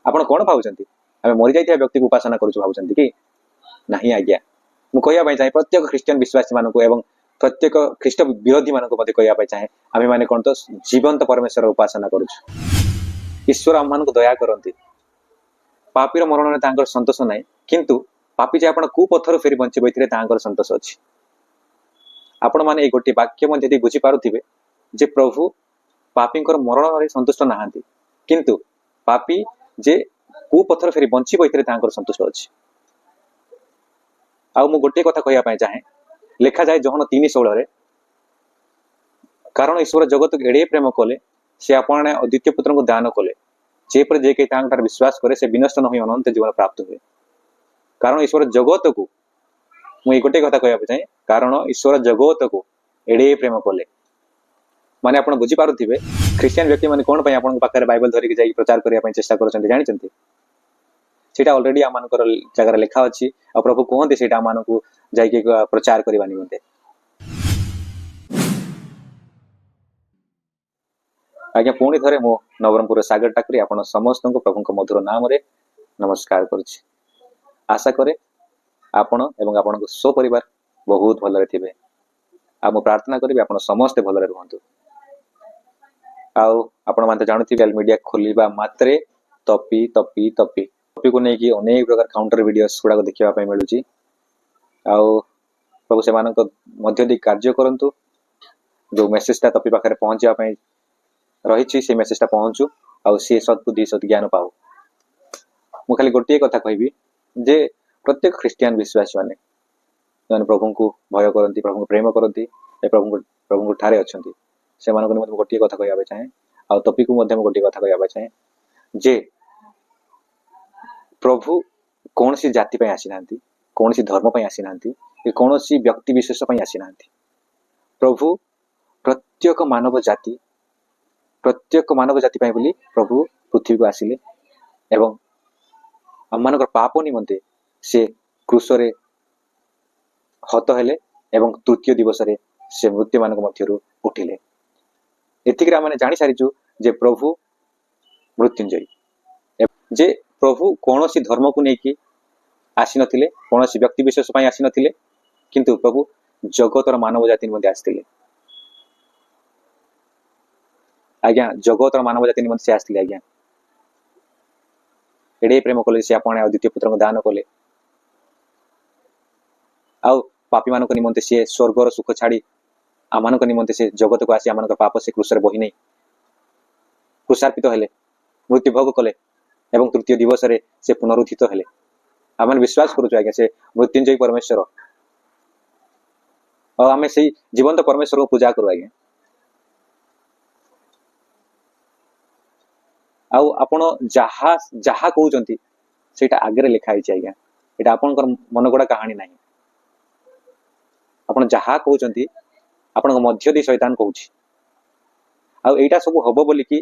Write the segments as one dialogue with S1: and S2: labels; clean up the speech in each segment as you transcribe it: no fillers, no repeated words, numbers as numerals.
S1: ଆପଣ କଣ ଭାବୁଛନ୍ତି? ଆମେ ମରିଯାଇଥିବା ବ୍ୟକ୍ତିକୁ ଉପାସନା କରୁଛୁ ଭାବୁଛନ୍ତି କି? ନାହିଁ ଆଜ୍ଞା। ମୁଁ କହିବା ପାଇଁ ଚାହେଁ ପ୍ରତ୍ୟେକ ଖ୍ରୀଷ୍ଟିଆନ ବିଶ୍ୱାସୀ ମାନଙ୍କୁ ଏବଂ ପ୍ରତ୍ୟେକ ଖ୍ରୀଷ୍ଟ ବିରୋଧୀ ମାନଙ୍କୁ ମଧ୍ୟ କହିବା ପାଇଁ ଚାହେଁ, ଆମେମାନେ କଣ ତ ଜୀବନ୍ତ ପରମେଶ୍ୱର ଉପାସନା କରୁଛୁ। ଈଶ୍ୱର ଆମମାନଙ୍କୁ ଦୟା କରନ୍ତି। ପାପୀର ମରଣରେ ତାଙ୍କର ସନ୍ତୋଷ ନାହିଁ, କିନ୍ତୁ ପାପୀ ଯେ ଆପଣ କୋଉ ପଥରୁ ଫେରି ବଞ୍ଚିବ ଏଥିରେ ତାଙ୍କର ସନ୍ତୋଷ ଅଛି। ଆପଣମାନେ ଏଇ ଗୋଟିଏ ବାକ୍ୟ ମଧ୍ୟ ଯଦି ବୁଝିପାରୁଥିବେ ଯେ ପ୍ରଭୁ ପାପୀଙ୍କର ମରଣରେ ସନ୍ତୁଷ୍ଟ ନାହାନ୍ତି, କିନ୍ତୁ ପାପୀ ଯେ କୋଉ ପଥର ଫେରି ବଞ୍ଚିବ ଏଥିରେ ତାଙ୍କର ସନ୍ତୁଷ୍ଟ ଅଛି। ଆଉ ମୁଁ ଗୋଟିଏ କଥା କହିବା ପାଇଁ ଚାହେଁ, ଲେଖାଯାଏ ଯୋହନ 3:16, କାରଣ ଈଶ୍ୱର ଜଗତକୁ ଏଡ଼େ ପ୍ରେମ କଲେ, ସେ ଆପଣା ଅଦ୍ୱିତୀୟ ପୁତ୍ରଙ୍କୁ ଦାନ କଲେ, ଯେପରି ଯେ କେହି ତାଙ୍କଠାରେ ବିଶ୍ୱାସ କରେ ସେ ବିନଷ୍ଟ ନ ହୋଇ ଅନନ୍ତ ଜୀବନ ପ୍ରାପ୍ତ ହୁଏ। କାରଣ ଈଶ୍ୱର ଜଗତକୁ, ମୁଁ ଏଇ ଗୋଟିଏ କଥା କହିବାକୁ ଚାହେଁ, କାରଣ ଈଶ୍ୱର ଜଗତକୁ ଏଡ଼େ ପ୍ରେମ କଲେ, ମାନେ ଆପଣ ବୁଝିପାରୁଥିବେ ଖ୍ରୀଷ୍ଟିଆନ ବ୍ୟକ୍ତି ମାନେ କଣ ପାଇଁ ଆପଣଙ୍କ ପାଖରେ ବାଇବଲ ଧରିକି ଯାଇକି ପ୍ରଚାର କରିବା ପାଇଁ ଚେଷ୍ଟା କରୁଛନ୍ତି ଜାଣିଛନ୍ତି? ସେଇଟା ଅଲରେଡି ଆମମାନଙ୍କର ଜାଗାରେ ଲେଖା ଅଛି, ଆଉ ପ୍ରଭୁ କୁହନ୍ତି ସେଇଟା ଆମମାନଙ୍କୁ ଯାଇକି ପ୍ରଚାର କରିବା ନିମନ୍ତେ। ଆଜ୍ଞା, ପୁଣି ଥରେ ମୁଁ ନବରଙ୍ଗପୁର ସାଗର ଟାକୁରି ଆପଣ ସମସ୍ତଙ୍କୁ ପ୍ରଭୁଙ୍କ ମଧୁର ନାମରେ ନମସ୍କାର କରୁଛି। ଆଶା କରେ ଆପଣ ଏବଂ ଆପଣଙ୍କ ସପରିବାର ବହୁତ ଭଲରେ ଥିବେ, ଆଉ ମୁଁ ପ୍ରାର୍ଥନା କରିବି ଆପଣ ସମସ୍ତେ ଭଲରେ ରୁହନ୍ତୁ। ଆଉ ଆପଣମାନେ ତ ଜାଣୁଥିବେ ସୋସିଆଲ ମିଡିଆ ଖୋଲିବା ମାତ୍ରେ ତପି ତପି ତପି ତପିକୁ ନେଇକି ଅନେକ ପ୍ରକାର କାଉଣ୍ଟର ଭିଡିଓସ୍ ଗୁଡାକ ଦେଖିବା ପାଇଁ ମିଳୁଛି। ଆଉ ପ୍ରଭୁ ସେମାନଙ୍କ ମଧ୍ୟ ଦେଇ କାର୍ଯ୍ୟ କରନ୍ତୁ, ଯୋଉ ମେସେଜଟା ତପି ପାଖରେ ପହଞ୍ଚିବା ପାଇଁ ରହିଛି ସେଇ ମେସେଜଟା ପହଞ୍ଚୁ, ଆଉ ସିଏ ସଦ୍ବୁଦ୍ଧି ସଦ୍ଜ୍ଞାନ ପାଉ। ମୁଁ ଖାଲି ଗୋଟିଏ କଥା କହିବି ଯେ ପ୍ରତ୍ୟେକ ଖ୍ରୀଷ୍ଟିଆନ ବିଶ୍ୱାସୀ ମାନେ ଯେଉଁମାନେ ପ୍ରଭୁଙ୍କୁ ଭୟ କରନ୍ତି, ପ୍ରଭୁଙ୍କୁ ପ୍ରେମ କରନ୍ତି, ଏ ପ୍ରଭୁଙ୍କ ଠାରେ ଅଛନ୍ତି, ସେମାନଙ୍କ ନିମନ୍ତେ ମୁଁ ଗୋଟିଏ କଥା କହିବା ପାଇଁ ଚାହେଁ, ଆଉ ତପିକୁ ମଧ୍ୟ ମୁଁ ଗୋଟିଏ କଥା କହିବା ପାଇଁ ଚାହେଁ ଯେ ପ୍ରଭୁ କୌଣସି ଜାତି ପାଇଁ ଆସିନାହାନ୍ତି, କୌଣସି ଧର୍ମ ପାଇଁ ଆସିନାହାନ୍ତି, କି କୌଣସି ବ୍ୟକ୍ତି ବିଶେଷ ପାଇଁ ଆସିନାହାନ୍ତି। ପ୍ରଭୁ ପ୍ରତ୍ୟେକ ମାନବ ଜାତି, ପ୍ରତ୍ୟେକ ମାନବ ଜାତି ପାଇଁ ବୋଲି ପ୍ରଭୁ ପୃଥିବୀକୁ ଆସିଲେ ଏବଂ ଆମମାନଙ୍କର ପାପ ନିମନ୍ତେ ସେ କ୍ରୁଶରେ ହତ ହେଲେ ଏବଂ ତୃତୀୟ ଦିବସରେ ସେ ମୃତ୍ୟୁମାନଙ୍କ ମଧ୍ୟରୁ ଉଠିଲେ। ଏତିକିରେ ଆମେ ଜାଣିସାରିଛୁ ଯେ ପ୍ରଭୁ ମୃତ୍ୟୁଞ୍ଜୟୀ, ଯେ ପ୍ରଭୁ କୌଣସି ଧର୍ମକୁ ନେଇକି ଆସିନଥିଲେ, କୌଣସି ବ୍ୟକ୍ତି ବିଶେଷ ପାଇଁ ଆସିନଥିଲେ, କିନ୍ତୁ ପ୍ରଭୁ ଜଗତର ମାନବ ଜାତି ନିମନ୍ତେ ଆସିଥିଲେ। ଆଜ୍ଞା, ଜଗତର ମାନବ ଜାତି ନିମନ୍ତେ ସେ ଆସିଥିଲେ। ଆଜ୍ଞା, ଏଡ଼େ ପ୍ରେମ କଲେ ସେ ଆପଣ ଆଉ ଦ୍ୱିତୀୟ ପୁତ୍ରଙ୍କୁ ଦାନ କଲେ, ଆଉ ପାପୀମାନଙ୍କ ନିମନ୍ତେ ସିଏ ସ୍ୱର୍ଗର ସୁଖ ଛାଡ଼ି ଆମମାନଙ୍କ ନିମନ୍ତେ ସେ ଜଗତକୁ ଆସି ଆମମାନଙ୍କ ପାପ ସେ କ୍ରୁଶରେ ବହି ନେଇ କ୍ରୁଶାର୍ପିତ ହେଲେ, ମୃତ୍ୟୁଭୋଗ କଲେ ଏବଂ ତୃତୀୟ ଦିବସରେ ସେ ପୁନରୁତ୍ଥିତ ହେଲେ। ଆମେ ବିଶ୍ୱାସ କରୁଛୁ ଆଜ୍ଞା ସେ ମୃତ୍ୟୁଞ୍ଜୟୀ ପରମେଶ୍ୱର, ଆଉ ଆମେ ସେଇ ଜୀବନ୍ତ ପରମେଶ୍ୱରଙ୍କୁ ପୂଜା କରୁ ଆଜ୍ଞା। ଆଉ ଆପଣ ଯାହା ଯାହା କହୁଛନ୍ତି ସେଇଟା ଆଗରେ ଲେଖା ହେଇଛି ଆଜ୍ଞା, ଏଇଟା ଆପଣଙ୍କର ମନଗଢ଼ା କାହାଣୀ ନାହିଁ। ଆପଣ ଯାହା କହୁଛନ୍ତି ଆପଣଙ୍କ ମଧ୍ୟ ଦେଇ ଶୈତାନ କହୁଛି, ଆଉ ଏଇଟା ସବୁ ହବ ବୋଲିକି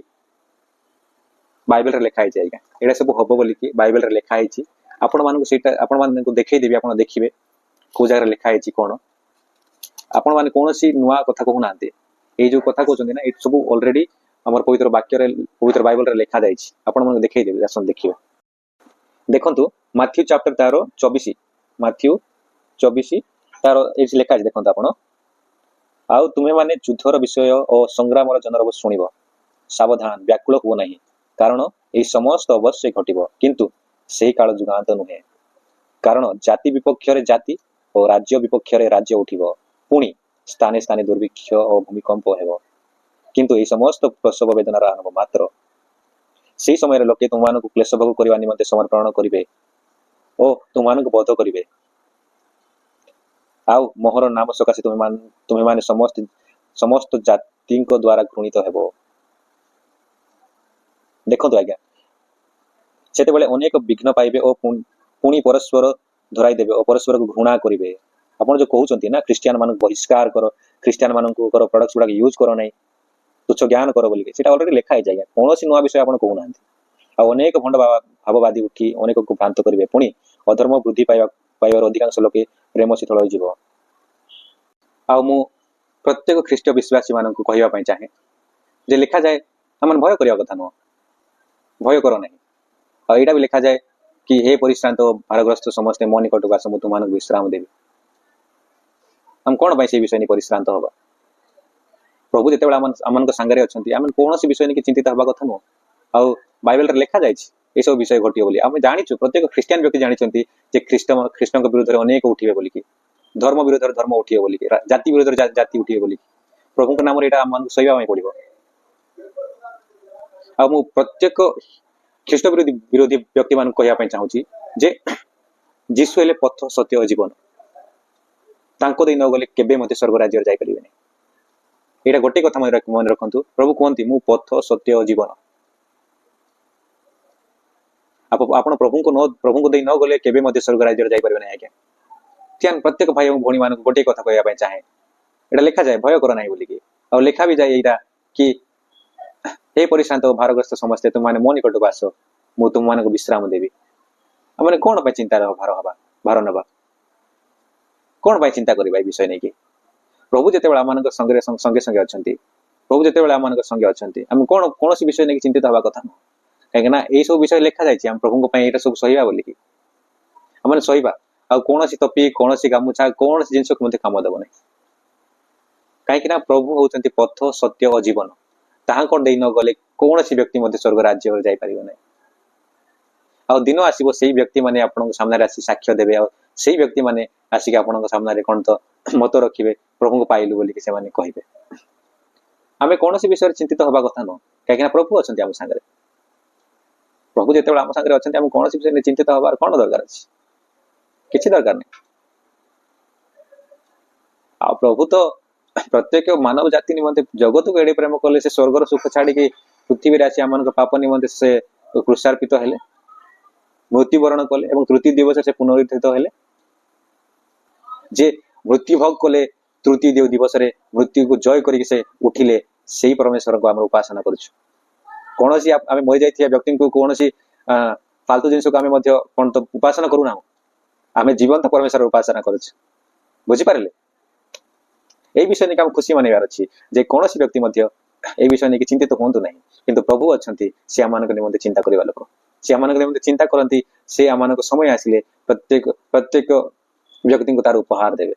S1: ବାଇବେଲରେ ଲେଖା ହେଇଛି ଆଜ୍ଞା। ଏଇଟା ସବୁ ହବ ବୋଲିକି ବାଇବେଲରେ ଲେଖା ହେଇଛି। ଆପଣମାନଙ୍କୁ ସେଇଟା ଆପଣମାନଙ୍କୁ ଦେଖେଇଦେବି, ଆପଣ ଦେଖିବେ କୋଉ ଜାଗାରେ ଲେଖା ହେଇଛି କଣ। ଆପଣମାନେ କୌଣସି ନୂଆ କଥା କହୁନାହାନ୍ତି, ଏଇ ଯୋଉ କଥା କହୁଛନ୍ତି ନା, ଏଇ ସବୁ ଅଲରେଡି ଆମର ପବିତ୍ର ବାକ୍ୟରେ ପବିତ୍ର ବାଇବେଲରେ ଲେଖା ଯାଇଛି। ଆପଣମାନଙ୍କୁ ଦେଖେଇଦେବି, ଆସନ୍ତୁ ଦେଖିବେ। ଦେଖନ୍ତୁ ମାଥ୍ୟୁ ଚାପ୍ଟର ତାର 24, ମାଥ୍ୟୁ 24 ତାର ଏଇଠି ଲେଖା ଅଛି, ଦେଖନ୍ତୁ ଆପଣ। ଆଉ ତୁମେମାନେ ଯୁଦ୍ଧର ବିଷୟ ଓ ସଂଗ୍ରାମର ଜନରବ ଶୁଣିବ, ସାବଧାନ, ବ୍ୟାକୁଳ ହୁଅ ନାହିଁ, କାରଣ ଏହି ସମସ୍ତ ଅବଶ୍ୟ ଘଟିବ, କିନ୍ତୁ ସେହି କାଳ ଯୁଗାନ୍ତ ନୁହେଁ। କାରଣ ଜାତି ବିପକ୍ଷରେ ଜାତି ଓ ରାଜ୍ୟ ବିପକ୍ଷରେ ରାଜ୍ୟ ଉଠିବ, ପୁଣି ସ୍ଥାନେ ସ୍ଥାନେ ଦୁର୍ଭିକ୍ଷ ଓ ଭୂମିକମ୍ପ ହେବ, କିନ୍ତୁ ଏହି ସମସ୍ତ ପ୍ରସବ ବେଦନାର ଆରମ୍ଭ ମାତ୍ର। ସେହି ସମୟରେ ଲୋକେ ତୁମମାନଙ୍କୁ କ୍ଲେଶ ଭୋଗ କରିବା ନିମନ୍ତେ ସମର୍ପଣ କରିବେ ଓ ତୁମମାନଙ୍କୁ ବଧ କରିବେ, ଆଉ ମୋହର ନାମ ସକାଶେ ତୁମେମାନେ ସମସ୍ତ ଜାତିଙ୍କ ଦ୍ୱାରା ଘୃଣିତ ହେବ। ଦେଖନ୍ତୁ ଆଜ୍ଞା, ସେତେବେଳେ ଅନେକ ବିଘ୍ନ ପାଇବେ ଓ ପୁଣି ପରସ୍ପର ଧରାଇ ଦେବେ ଓ ପରସ୍ପରକୁ ଘୃଣା କରିବେ। ଆପଣ ଯୋଉ କହୁଛନ୍ତି ନା ଖ୍ରୀଷ୍ଟିଆନ ମାନଙ୍କୁ ବହିଷ୍କାର କର, ଖ୍ରୀଷ୍ଟିଆନ ମାନଙ୍କର ପ୍ରଡକ୍ଟ ଗୁଡାକ ୟୁଜ୍ କର ନାହିଁ, ତୁଚ୍ଛ ଜ୍ଞାନ କର ବୋଲିକି, ସେଇଟା ଅଲରେଡି ଲେଖା ହେଇଛି ଆଜ୍ଞା। କୌଣସି ନୂଆ ବିଷୟ ଆପଣ କହୁନାହାନ୍ତି। ଆଉ ଅନେକ ଭଣ୍ଡ ଭାବବାଦୀ ଉଠି ଅନେକକୁ ଭ୍ରାନ୍ତ କରିବେ, ପୁଣି ଅଧର୍ମ ବୃଦ୍ଧି ପାଇବାରୁ ଅଧିକାଂଶ ଲୋକେ ପ୍ରେମ ଶୀତଳ ହୋଇଯିବ। ଆଉ ମୁଁ ପ୍ରତ୍ୟେକ ଖ୍ରୀଷ୍ଟ ବିଶ୍ୱାସୀ ମାନଙ୍କୁ କହିବା ପାଇଁ ଚାହେଁ ଯେ ଲେଖାଯାଏ ଆମମାନେ ଭୟ କରିବା କଥା ନୁହଁ, ଭୟ କର ନାହିଁ। ଆଉ ଏଇଟା ବି ଲେଖାଯାଏ କି ହେ ପରିଶ୍ରାନ୍ତ ଭାରଗ୍ରସ୍ତ ସମସ୍ତେ ମୋ ନିକଟକୁ ଆସ, ମୁଁ ତୁମମାନଙ୍କୁ ବିଶ୍ରାମ ଦେବି। ଆମେ କଣ ପାଇଁ ସେଇ ବିଷୟ ନେଇ ପରିଶ୍ରାନ୍ତ ହବା? ପ୍ରଭୁ ଯେତେବେଳେ ଆମମାନଙ୍କ ସାଙ୍ଗରେ ଅଛନ୍ତି, ଆମେ କୌଣସି ବିଷୟ ନେଇକି ଚିନ୍ତିତ ହେବା କଥା ନୁହଁ। ଆଉ ବାଇବେଲରେ ଲେଖା ଯାଇଛି ଏସବୁ ବିଷୟ ଘଟିବ ବୋଲି। ଆମେ ଜାଣିଛୁ, ପ୍ରତ୍ୟେକ ଖ୍ରୀଷ୍ଟିଆନ ବ୍ୟକ୍ତି ଜାଣିଛନ୍ତି ଯେ ଖ୍ରୀଷ୍ଟଙ୍କ ବିରୁଦ୍ଧରେ ଅନେକ ଉଠିବେ ବୋଲିକି, ଧର୍ମ ବିରୁଦ୍ଧରେ ଧର୍ମ ଉଠିବ ବୋଲିକି, ଜାତି ବିରୁଦ୍ଧରେ ଜାତି ଉଠିବେ ବୋଲିକି। ପ୍ରଭୁଙ୍କ ନାମରେ ଏଇଟା ଆମମାନଙ୍କୁ ସହିବା ପାଇଁ ପଡିବ। ଆଉ ମୁଁ ପ୍ରତ୍ୟେକ ଖ୍ରୀଷ୍ଟ ବିରୋଧୀ ବିରୋଧୀ ବ୍ୟକ୍ତିମାନଙ୍କୁ କହିବା ପାଇଁ ଚାହୁଁଛି ଯେ ଯୀଶୁ ହେଲେ ପଥ, ସତ୍ୟ ଓ ଜୀବନ। ତାଙ୍କ ଦେଇ ନ ଗଲେ କେବେ ମଧ୍ୟ ସ୍ୱର୍ଗ ରାଜ୍ୟରେ ଯାଇପାରିବେନି। ଏଇଟା ଗୋଟେ କଥା ମନେ ରଖନ୍ତୁ। ପ୍ରଭୁ କୁହନ୍ତି, ମୁଁ ପଥ, ସତ୍ୟ ଓ ଜୀବନ। ଆପଣ ପ୍ରଭୁଙ୍କୁ ଦେଇ ନ ଗଲେ କେବେ ମଧ୍ୟ ସ୍ୱର୍ଗ ରାଜ୍ୟରେ ଯାଇପାରିବେ ନାହିଁ ଆଜ୍ଞା। ଖ୍ରୀଷ୍ଟିଆନ ପ୍ରତ୍ୟେକ ଭାଇ ଏବଂ ଭଉଣୀ ମାନଙ୍କୁ ଗୋଟିଏ କଥା କହିବା ପାଇଁ ଚାହେଁ, ଏଇଟା ଲେଖାଯାଏ ଭୟ କର ନାହିଁ ବୋଲିକି। ଆଉ ଲେଖା ବି ଯାଏ ଏଇଟା କି ହେ ପରିଶ୍ରାନ୍ତ ଓ ଭାରଗ୍ରସ୍ତ ସମସ୍ତେ, ତୁମମାନେ ମୋ ନିକଟକୁ ଆସ, ମୁଁ ତୁମମାନଙ୍କୁ ବିଶ୍ରାମ ଦେବି। ଆମେ କଣ ପାଇଁ ଚିନ୍ତାର ଭାର ନେବା? କଣ ପାଇଁ ଚିନ୍ତା କରିବା ଏ ବିଷୟ ନେଇକି? ପ୍ରଭୁ ଯେତେବେଳେ ଆମମାନଙ୍କ ସଙ୍ଗେ ସଙ୍ଗେ ଅଛନ୍ତି, ପ୍ରଭୁ ଯେତେବେଳେ ଆମମାନଙ୍କ ସଙ୍ଗେ ଅଛନ୍ତି, ଆମେ କୌଣସି ବିଷୟ ନେଇକି ଚିନ୍ତିତ ହେବା କଥା ନୁହଁ। କାହିଁକି ନା ଏଇ ସବୁ ବିଷୟ ଲେଖା ଯାଇଛି ଆମ ପ୍ରଭୁଙ୍କ ପାଇଁ ଏଇଟା ସବୁ ସହିବା ବୋଲିକି। ଆମେ ସହିବା। ଆଉ କୌଣସି ଟୋପି, କୌଣସି ଗାମୁଛା, କୌଣସି ଜିନିଷକୁ ମଧ୍ୟ କାମ ଦେବ ନାହିଁ। କାହିଁକି ନା ପ୍ରଭୁ ହଉଛନ୍ତି ପଥ, ସତ୍ୟ ଓ ଜୀବନ। ତାହାଙ୍କ ଦେଇ ନ ଗଲେ କୌଣସି ବ୍ୟକ୍ତି ମଧ୍ୟ ସ୍ୱର୍ଗ ରାଜ୍ୟରେ ଯାଇପାରିବ ନାହିଁ। ଆଉ ଦିନ ଆସିବ ସେଇ ବ୍ୟକ୍ତିମାନେ ଆପଣଙ୍କ ସାମ୍ନାରେ ଆସି ସାକ୍ଷ୍ୟ ଦେବେ, ଆଉ ସେଇ ବ୍ୟକ୍ତିମାନେ ଆସିକି ଆପଣଙ୍କ ସାମ୍ନାରେ କଣ ତ ମତ ରଖିବେ, ପ୍ରଭୁଙ୍କୁ ପାଇଲୁ ବୋଲିକି ସେମାନେ କହିବେ। ଆମେ କୌଣସି ବିଷୟରେ ଚିନ୍ତିତ ହେବା କଥା ନୁହଁ, କାହିଁକିନା ପ୍ରଭୁ ଅଛନ୍ତି ଆମ ସାଙ୍ଗରେ। ପ୍ରଭୁ ଯେତେବେଳେ ଆମ ସାଙ୍ଗରେ ଅଛନ୍ତି, ଆମେ କୌଣସି ବିଷୟରେ ଚିନ୍ତିତ ହବାର କଣ ଦରକାର ଅଛି? କିଛି ଦରକାର ନାହିଁ। ଆଉ ପ୍ରଭୁ ତ ପ୍ରତ୍ୟେକ ମାନବ ଜାତି ନିମନ୍ତେ ଜଗତକୁ ଏଡେ ପ୍ରେମ କଲେ, ସେ ସ୍ୱର୍ଗର ସୁଖ ଛାଡିକି ପୃଥିବୀରେ ଆସି ଆମମାନଙ୍କ ପାପ ନିମନ୍ତେ ସେ କ୍ରୁଶାର୍ପିତ ହେଲେ, ମୃତ୍ୟୁବରଣ କଲେ ଏବଂ ତୃତୀୟ ଦିବସରେ ସେ ପୁନରୁତ୍ଥିତ ହେଲେ। ଯେ ମୃତ୍ୟୁ ଭୋଗ କଲେ, ତୃତୀୟ ଦିବସରେ ମୃତ୍ୟୁକୁ ଜୟ କରିକି ସେ ଉଠିଲେ, ସେଇ ପରମେଶ୍ୱରଙ୍କୁ ଆମେ ଉପାସନା କରୁଛୁ। କୌଣସି ଆମେ ମରିଯାଇଥିବା ବ୍ୟକ୍ତିଙ୍କୁ, କୌଣସି ଫାଲତୁ ଜିନିଷକୁ ଆମେ ମଧ୍ୟ କଣ ତ ଉପାସନା କରୁନାହୁଁ। ଆମେ ଜୀବନ୍ତ ପରମେଶ୍ୱର ଉପାସନା କରୁଛୁ। ବୁଝିପାରିଲେ? ଏଇ ବିଷୟ ନେଇକି ଆମକୁ ଖୁସି ମନେଇବାର ଅଛି ଯେ କୌଣସି ବ୍ୟକ୍ତି ମଧ୍ୟ ଏଇ ବିଷୟ ନେଇକି ଚିନ୍ତିତ ହୁଅନ୍ତୁ ନାହିଁ। କିନ୍ତୁ ପ୍ରଭୁ ଅଛନ୍ତି, ସେ ଆମମାନଙ୍କ ନିମନ୍ତେ ଚିନ୍ତା କରିବା ଲୋକ। ସେ ଆମମାନଙ୍କ ନିମନ୍ତେ ଚିନ୍ତା କରନ୍ତି। ସେ ଆମମାନଙ୍କ ସମୟ ଆସିଲେ ପ୍ରତ୍ୟେକ ବ୍ୟକ୍ତିଙ୍କୁ ତାର ଉପହାର ଦେବେ।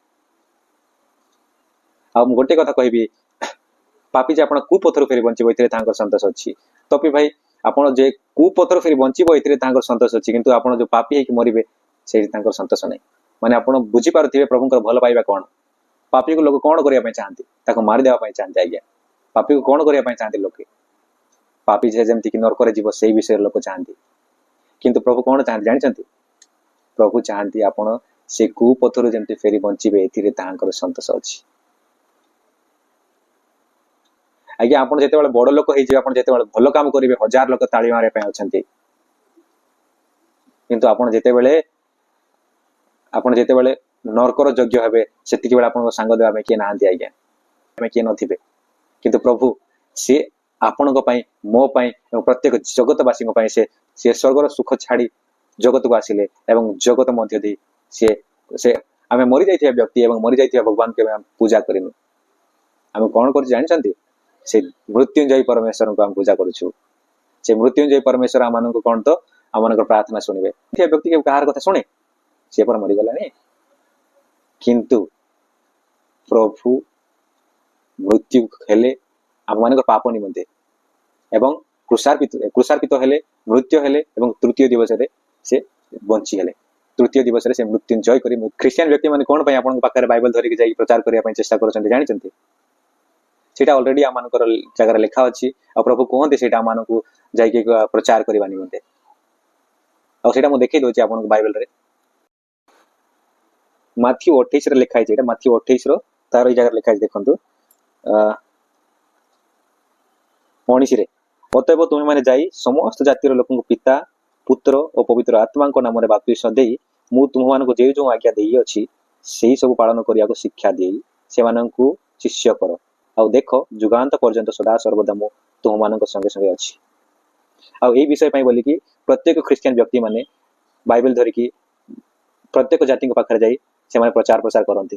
S1: ଆଉ ମୁଁ ଗୋଟେ କଥା କହିବି, ପାପୀ ଯେ ଆପଣ କୁପଥରୁ ଫେରି ବଞ୍ଚିବ, ଏଥିରେ ତାଙ୍କର ସନ୍ତୋଷ ଅଛି। ତପି ଭାଇ, ଆପଣ ଯେ କୁପଥରୁ ଫେରି ବଞ୍ଚିବ, ଏଥିରେ ତାଙ୍କର ସନ୍ତୋଷ ଅଛି। କିନ୍ତୁ ଆପଣ ଯୋଉ ପାପୀ ହେଇକି ମରିବେ, ସେଇଠି ତାଙ୍କର ସନ୍ତୋଷ ନାହିଁ। ମାନେ ଆପଣ ବୁଝିପାରୁଥିବେ ପ୍ରଭୁଙ୍କର ଭଲ ପାଇବା କଣ। ପାପୀକୁ ଲୋକ କଣ କରିବା ପାଇଁ ଚାହାନ୍ତି? ତାକୁ ମାରିଦେବା ପାଇଁ ଚାହାନ୍ତି ଆଜ୍ଞା। ପାପୀକୁ କଣ କରିବା ପାଇଁ ଚାହାନ୍ତି ଲୋକେ? ପାପୀ ଯେ ଯେମିତିକି ନରକରେ ଯିବ, ସେଇ ବିଷୟରେ ଲୋକ ଚାହାନ୍ତି। କିନ୍ତୁ ପ୍ରଭୁ କଣ ଚାହାନ୍ତି ଜାଣିଛନ୍ତି? ପ୍ରଭୁ ଚାହାନ୍ତି ଆପଣ ସେ କୁପଥରୁ ଯେମିତି ଫେରି ବଞ୍ଚିବେ, ଏଥିରେ ତାହାଙ୍କର ସନ୍ତୋଷ ଅଛି ଆଜ୍ଞା। ଆପଣ ଯେତେବେଳେ ବଡ ଲୋକ ହେଇଯିବେ, ଆପଣ ଯେତେବେଳେ ଭଲ କାମ କରିବେ, ହଜାର ଲୋକ ତାଳି ମାରିବା ପାଇଁ ଅଛନ୍ତି। କିନ୍ତୁ ଆପଣ ଯେତେବେଳେ ନର୍କର ଯୋଗ୍ୟ ହେବେ, ସେତିକି ବେଳେ ଆପଣଙ୍କ ସାଙ୍ଗ ଦେବା ପାଇଁ କିଏ ନାହାନ୍ତି ଆଜ୍ଞା, କିଏ ନଥିବେ। କିନ୍ତୁ ପ୍ରଭୁ ସିଏ ଆପଣଙ୍କ ପାଇଁ, ମୋ ପାଇଁ ଏବଂ ପ୍ରତ୍ୟେକ ଜଗତବାସୀଙ୍କ ପାଇଁ ସିଏ ସ୍ୱର୍ଗର ସୁଖ ଛାଡି ଜଗତକୁ ଆସିଲେ ଏବଂ ଜଗତ ମଧ୍ୟ ଦେଇ ସିଏ ସେ ଆମେ ମରିଯାଇଥିବା ବ୍ୟକ୍ତି ଏବଂ ମରିଯାଇଥିବା ଭଗବାନଙ୍କୁ ଆମେ ପୂଜା କରିନୁ। ଆମେ କଣ କରୁଛୁ ଜାଣିଛନ୍ତି? ସେ ମୃତ୍ୟୁଞ୍ଜୟ ପରମେଶ୍ୱରଙ୍କୁ ଆମେ ପୂଜା କରୁଛୁ। ସେ ମୃତ୍ୟୁଞ୍ଜୟ ପରମେଶ୍ୱର ଆମମାନଙ୍କୁ କଣ ତ ଆମମାନଙ୍କର ପ୍ରାର୍ଥନା ଶୁଣିବେ। ସେ ବ୍ୟକ୍ତି କେବେ କାହାର କଥା ଶୁଣେ? ସିଏ ପରା ମରିଗଲାଣି। କିନ୍ତୁ ପ୍ରଭୁ ମୃତ୍ୟୁ ହେଲେ ଆମମାନଙ୍କ ପାପ ନିମନ୍ତେ ଏବଂ କ୍ରୁଶାର୍ପିତ ହେଲେ, ମୃତ୍ୟୁ ହେଲେ ଏବଂ ତୃତୀୟ ଦିବସରେ ସେ ବଞ୍ଚି ହେଲେ। ତୃତୀୟ ଦିବସରେ ସେ ମୃତ୍ୟୁ ଜୟ କରି। ଖ୍ରୀଷ୍ଟିଆନ ବ୍ୟକ୍ତି ମାନେ କଣ ପାଇଁ ଆପଣଙ୍କ ପାଖରେ ବାଇବଲ ଧରିକି ଯାଇକି ପ୍ରଚାର କରିବା ପାଇଁ ଚେଷ୍ଟା କରୁଛନ୍ତି ଜାଣିଛନ୍ତି? ସେଇଟା ଅଲରେଡି ଆମମାନଙ୍କର ଜାଗାରେ ଲେଖା ଅଛି। ଆଉ ପ୍ରଭୁ କୁହନ୍ତି ସେଇଟା ଆମମାନଙ୍କୁ ଯାଇକି ପ୍ରଚାର କରିବା ନିମନ୍ତେ। ଆଉ ସେଇଟା ମୁଁ ଦେଖେଇ ଦଉଛି ଆପଣଙ୍କୁ ବାଇବେଲରେ। ମାଥ୍ୟୁ 28ରେ ଲେଖା ହେଇଛି ଏଇଟା। ମାଥ୍ୟୁ 28ର ତାର ଏଇ ଜାଗାରେ ଲେଖା ହେଇଛି, ଦେଖନ୍ତୁ, 19ରେ, ଅତଏବ ତୁମେମାନେ ଯାଇ ସମସ୍ତ ଜାତିର ଲୋକଙ୍କୁ ପିତା, ପୁତ୍ର ଓ ପବିତ୍ର ଆତ୍ମାଙ୍କ ନାମରେ ବାପ୍ତିସ୍ମ ଦେଇ ମୁଁ ତୁମମାନଙ୍କୁ ଯେଉଁ ଯେଉଁ ଆଜ୍ଞା ଦେଇଅଛି, ସେଇ ସବୁ ପାଳନ କରିବାକୁ ଶିକ୍ଷା ଦେଇ ସେମାନଙ୍କୁ ଶିଷ୍ୟ କର। ଆଉ ଦେଖ, ଯୁଗାନ୍ତ ପର୍ଯ୍ୟନ୍ତ ସଦା ସର୍ବଦା ମୁଁ ତୁମମାନଙ୍କ ସଙ୍ଗେ ସଙ୍ଗେ ଅଛି। ଆଉ ଏଇ ବିଷୟ ପାଇଁ ବୋଲିକି ପ୍ରତ୍ୟେକ ଖ୍ରୀଷ୍ଟିଆନ ବ୍ୟକ୍ତି ମାନେ ବାଇବେଲ ଧରିକି ପ୍ରତ୍ୟେକ ଜାତିଙ୍କ ପାଖରେ ଯାଇ ସେମାନେ ପ୍ରଚାର ପ୍ରସାର କରନ୍ତି।